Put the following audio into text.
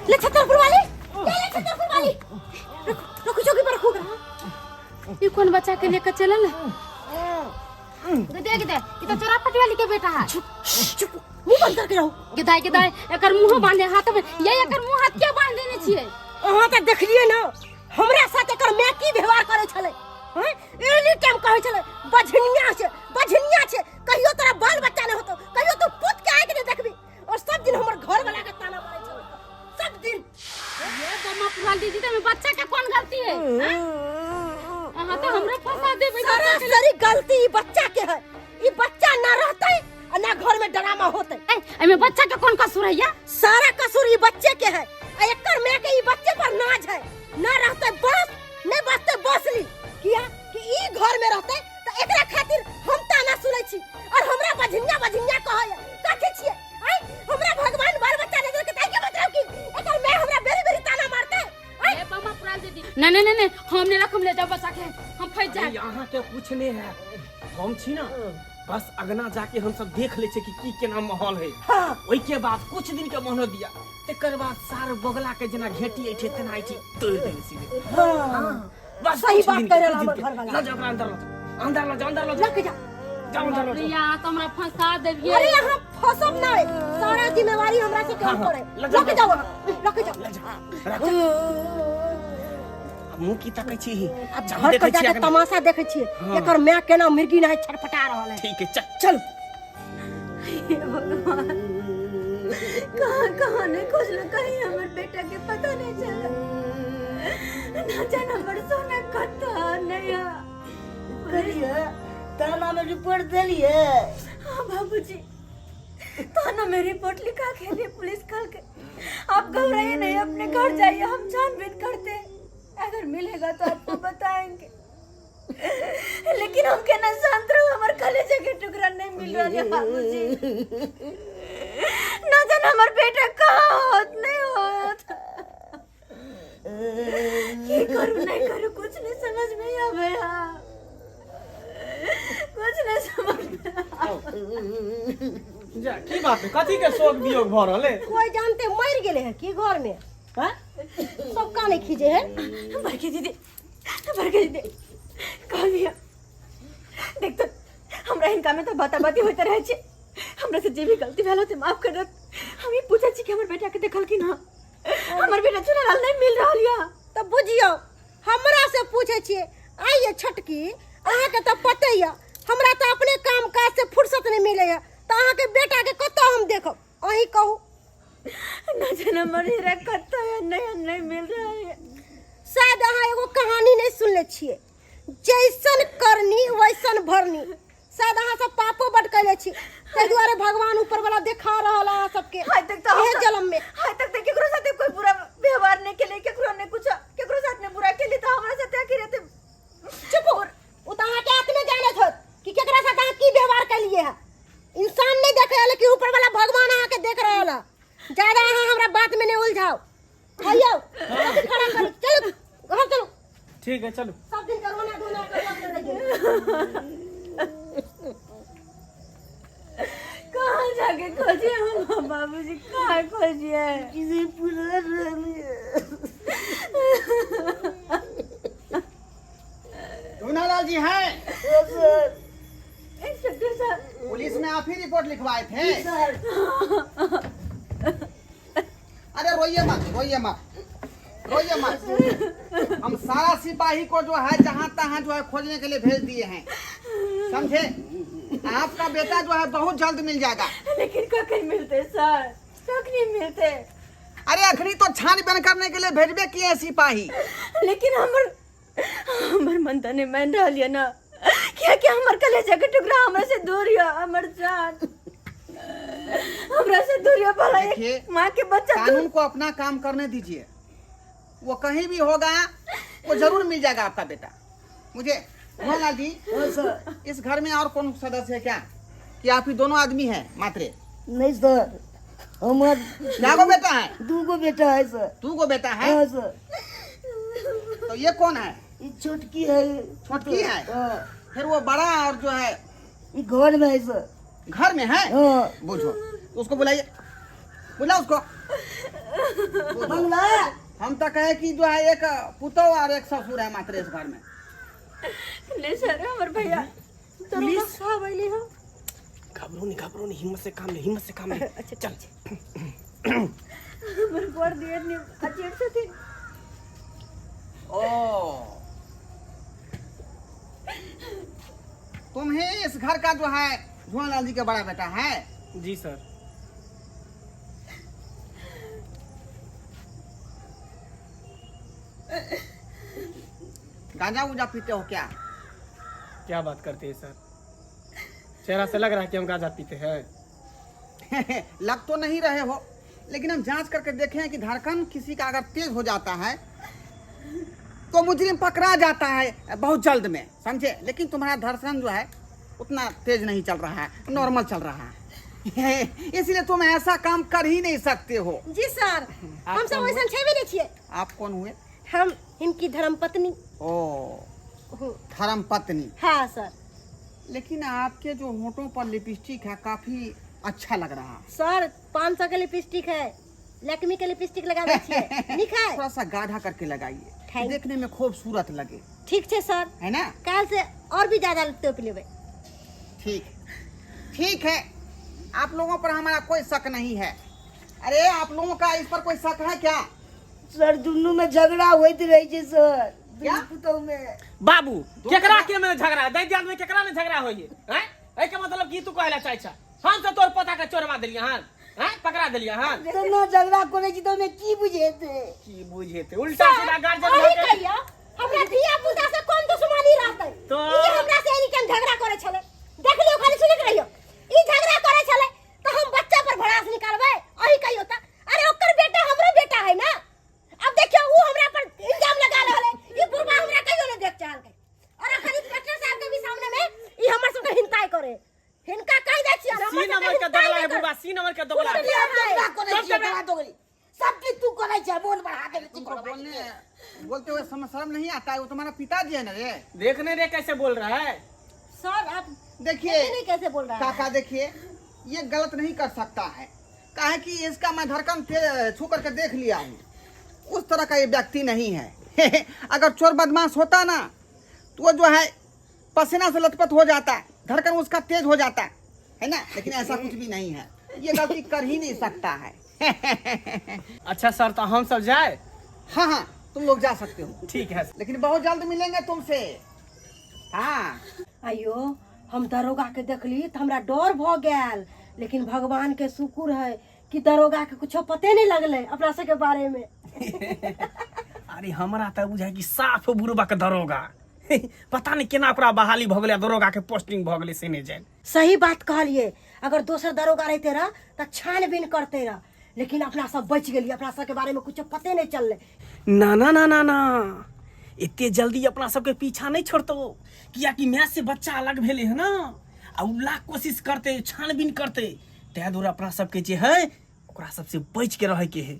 ले छतरपुर वाली, ले ले छतरपुर वाली। रखो रखो, चौकी पर रखो ओकरा। ई कोन बच्चा के लेके चलल है? देख दे, ई तो चोरा पटवाली के बेटा है। चुप चुप, मुंह बंद करके रहो। गिदाय गिदाय, एकर मुंह बांधे हाथ में, ये एकर मुंह हाथ के बांध देने छियै? अहाँ तऽ देखलियै ने हमरा साथ एकर माय की व्यवहार करै छलै। हैं, एनी टाइम कहै छलै बझनिया छै बझनिया छै, कहियो तोरा बाल बच्चा नहि होतो, कहियो तू पुत के आँखि नहि देखबी। और सब दिन हमर घर वाला के ताना मारै छलै सब दिन। ये बम्मा पुराल दीदी, तो बच्चा के कौन गलती है? हैं? अहाँ तो हमरा फंसा देबै। सरासरी गलती ई बच्चा के है। ई बच्चा ना रहतै आ ना घर में ड्रामा होतै। ए, एमे बच्चा के कौन कसूर है या? सारा कसूर ई बच्चे के है आ एकर माय के ई बच्चे पर नाज है। ना रहते बस, नहीं बचते बसली, किया कि ई घर में रहते तो एकरा खातिर हम ताना सुनै छी और हमरा बझनिया बझनिया कहै कथी छियै। आय हमरा भगवान बाल बच्चा नहीं देलकै ताहि के मतलब कि एकर माय हमरा बेरी बेरी ताना मारते। आय ए मामा पुरान दीदी, नहीं नहीं नहीं नहीं, हम नहीं रखम, ले जाओ बच्चा के, हम फंस जाए। अहाँ के कुछ नहीं है, हम छी ना, बस अगना जाके हम सब देख ले छे कि की केना माहौल है। हाँ। ओहि के बाद कुछ दिन के मोहलत दिया, तकर बाद सार बगला के जेना घेटी ऐठे तेना ऐठी तोड़ देने सीधे। हाँ। हाँ। बस सही कुछ बात दिन कह के, रहल कुछ दिन हमर के। घर वाला। ल जाओ ओकरा अंदर ल जाओ, अंदर ल जाओ, अंदर ल जाओ। लके जाओ। जाओ अंदर ल जाओ। प्रिया, तो हमरा फंसा देबिए। अरे यहाँ फंसब नहीं, सारा जिम्मेवारी हमरा से हाँ, क्यों हाँ। करे? ल जाओ, लके जाओ अहाँ, लके जाओ। ल जाओ। राख। मुँह की तकै छी? आब चल, घर देखै पर छियै जाके अखन। तमाशा देखै छियै। हाँ। एकर माय केना मिर्गी नहीं छटपटा रहल है। ठीक है, चल चल। हे भगवान, कहाँ कहाँ नहीं खोजलो, कहीं हमर बेटा के पता नहीं चला। ना जाना हमर सोना कत्ता नहीं है। करिए थाना में रिपोर्ट देलिए? हाँ बाबूजी, थाना में रिपोर्ट लिखा के लिए पुलिस कल के। आप घबराइए नहीं, अपने घर जाइए, हम छानबीन करते हैं, अगर मिलेगा तो आपको बताएंगे। लेकिन हम केना शांत रहो, हमार कलेजा के टुकड़ा नहीं मिल रहा है बाबूजी। ना जाने हमार बेटा कहाँ होत नहीं होत, की करूँ नहीं करूँ कुछ नहीं समझ में आवे, कुछ नहीं समझ में आवे। जा, की बात है, कथी के शोक वियोग भ रहल है? कोई जानते मर गेले है की घर में? हाँ? सब काने खींचे है। बड़की दीदी, बड़की दीदी कहलिए देख तो हमरा हिनका में तो बाता बाती होते रहे छे, हमरा से जे भी गलती भेल होते माफ कर दत। हम ई पूछै छी कि हमर बेटा के देखल कि ना? हमर बेटा चुनालाल नहीं मिल रहल या। तो बुझियो हमरा से पूछे छिए। आइए छोटकी, अहाँ के तो पते या हमरा तो अपने काम काज से फुर्सत नहीं मिले है, तो अहाँ के बेटा के कतौ हम देखब? अहीं कहू। ना जाना मरेरा कतौ है, नहीं नहीं मिल रहा है। शायद अहाँ एगो कहानी नहीं सुनले छिए, जैसन करनी वैसन भरनी। शायद अहाँ सब पापो बड कैले छी, ताहि दुआरे भगवान ऊपर वाला देखा रहल अहाँ सबके आइ तक तो एहे जन्म में। आइ तक तो केकरो साथे कोई बुरा व्यवहार नहीं केले, केकरो ने कुछ केकरो साथ ने बुरा केले, तो हमरा साथे आखिर एते चुप हो। ओ तो अहाँ के आत्मे जानत होत कि केकरा साथ अहाँ की व्यवहार कैलिए है। इंसान नहीं देख रहल कि ऊपर वाला भगवान अहाँ के देख रहल है। ज्यादा अहाँ हमरा बात में नहीं उलझाओ। आइयो, अभी खड़ा करू, चलो घर चलो। ठीक है चलो। सब दिन का रोना धोना कर रहिए। कहाँ जाके खोजिए हम बाबूजी, कहाँ खोजिए? किसी पूरा रही। लाल जी हैं? सर। इंस्पेक्टर साहब। पुलिस में आप ही रिपोर्ट लिखवाए थे? सर। अरे रोइए मत, रोइए मत, रोइए मत। हम सारा सिपाही को जो है जहाँ तहाँ जो है खोजने के लिए भेज दिए हैं, समझे? आपका बेटा जो है बहुत जल्द मिल जाएगा। लेकिन कखनी मिलते सर, कखनी मिलते? अरे अखनी तो छानबीन करने के लिए भेजबे किए हैं सिपाही। लेकिन हमर हमर मन तो नहीं मान रहा है ना, क्या क्या हमर कलेजा के टुकड़ा हमरा से दूर या, हमर जान हमरा से दूर या, भला एक देखिए, माँ के बच्चा दूर। कानून को अपना काम करने दीजिए, वो कहीं भी होगा वो जरूर मिल जाएगा आपका बेटा। मुझे मोहनलाल जी, सर। इस घर में और कौन सदस्य है क्या, कि आप ही दोनों आदमी हैं मात्रे? नहीं सर, हमार क्या गो बेटा है? दू गो बेटा है सर। दू गो बेटा है? हाँ सर। तो ये कौन है? ये छोटकी है। छोटकी है? हाँ। फिर वो बड़ा और जो है ये घर में है सर। घर में है? हाँ। बुझो, उसको बुलाइए, बुलाओ उसको। बंगला। हम तो कहे कि जो है एक पुतौ और एक ससुर है मात्र इस घर में। ले सर हमर भैया पुलिस? साहब अइली हो। घबरो नहीं, घबरो नहीं, हिम्मत से काम ले, हिम्मत से काम ले। अच्छा। चल। हमर बर दियर ने अजीब छथिन। ओ तुम ही इस घर का जो है भुवनलाल जी का बड़ा बेटा है? जी सर। गांजा उजा पीते हो क्या? क्या बात करते हैं सर, चेहरा से लग रहा है कि हम गांजा पीते हैं। लग तो नहीं रहे हो, लेकिन हम जांच करके देखे हैं कि धड़कन किसी का अगर तेज हो जाता है तो मुजरिम पकड़ा जाता है बहुत जल्द में, समझे? लेकिन तुम्हारा धड़कन जो है उतना तेज नहीं चल रहा है, नॉर्मल चल रहा है, इसलिए तुम ऐसा काम कर ही नहीं सकते हो। जी सर, हम सब वैसन छेबे नहीं छियै। आप कौन हुए? हम इनकी धर्मपत्नी। ओ धर्मपत्नी। हाँ सर। लेकिन आपके जो होठों पर लिपस्टिक है काफी अच्छा लग रहा है। सर 500 के लिपस्टिक है, लक्ष्मी के लिपस्टिक लगावे छियै, नीक है। थोड़ा सा गाढ़ा करके लगाइए, Thank- देखने में खूबसूरत लगे। ठीक है सर, है ना? काल से और भी ज्यादा तोप लेबै। ठीक ठीक है, आप लोगों पर हमारा कोई शक नहीं है। अरे आप लोगों का इस पर कोई शक है क्या? सर दुनू में झगड़ा होइत रहे छै सर, क्या? दुनू पुतहु में। बाबू केकरा के में झगड़ा दै दियाद में केकरा ने झगड़ा होइए हैं? एहि के मतलब की तू कहला चाहै छ? हम सब तोर पोता के चोरवा देलियै हन, हैं? पकड़ा देलियै हन। तेना झगड़ा करै छी तऽ ओहिमे की बुझेतै? की बुझेतै, उल्टा सीधा गार्जियन अही भऽ के कहियो हमरा धिया पुता से कोन दुश्मनी रहतै? तो- ई हमरा से एनी टाइम झगड़ा करे छलै, देख लियो, खाली सुनैत रहियो। ई झगड़ा करे छलै तऽ हम बच्चा पर भड़ास निकालबै? अही कहियो तऽ। अरे ओकर बेटा हमरो बेटा है ना। अब देखियो ऊ हमरा पर इल्जाम लगा रहल है, ई बुढ़वा हमरा कहियो नहीं देख चाहलकै। और अखन इंस्पेक्टर साहब के भी सामने में ई हमर सबके हिंताई करे, हिनका कहि दै छियै। सी नंबर के दोगला है बुढ़वा, सी नंबर के दोगला है। झगड़ा करै चुप छियै, कर बे। झगड़ा दोगली सब चीज तू करै छै, मोन बढ़ा देने छी। तुमको बोलने बोलते हुए समय शर्म नहीं आता है? वो तुम्हारा पिताजी है ना रे। देख नहीं रे कैसे बोल रहा है। सर आप देखिए देखिए नहीं कैसे बोल रहा है। काका, देखिए ये गलत नहीं कर सकता है, काहे कि इसका मैं धड़कन छू करके देख लिया हूँ, उस तरह का ये व्यक्ति नहीं है। अगर चोर बदमाश होता ना तो वो जो है पसीना से लथपथ हो जाता, धड़कन उसका तेज हो जाता है ना, लेकिन ऐसा कुछ भी नहीं है, ये गलती कर ही नहीं सकता है। अच्छा सर तो हम सब जाए? हाँ हाँ तुम लोग जा सकते हो। ठीक है, लेकिन बहुत जल्द मिलेंगे तुमसे। हाँ। अयो हम दरोगा के देखली तो हमरा डर भ गेल, लेकिन भगवान के शुक्र है कि दरोगा के कुछो पते नहीं लगले अपना सबके बारे में। अरे हमरा तऽ बुझाय कि साफ बुढ़बा के दरोगा, पता नहीं केना ओकरा बहाली भऽ गेलै, दरोगा के पोस्टिंग भऽ गेलै से नहि जानि। सही बात कहलिए, अगर दोसर दरोगा रहते रह तऽ छानबीन करते रह, लेकिन अपना सब बच गेलिए, अपना सबके बारे में कुछो पते नहीं चलले। ना ना ना ना ना, एते जल्दी अपना सबके पीछा नहीं छोड़तो, कियाकि माय से बच्चा अलग भेले है ना, आ उ लाख कोशिश करते छानबीन करते, तै दुआरे अपना सबके जे है ओकरा सबसे बच के रहे के है।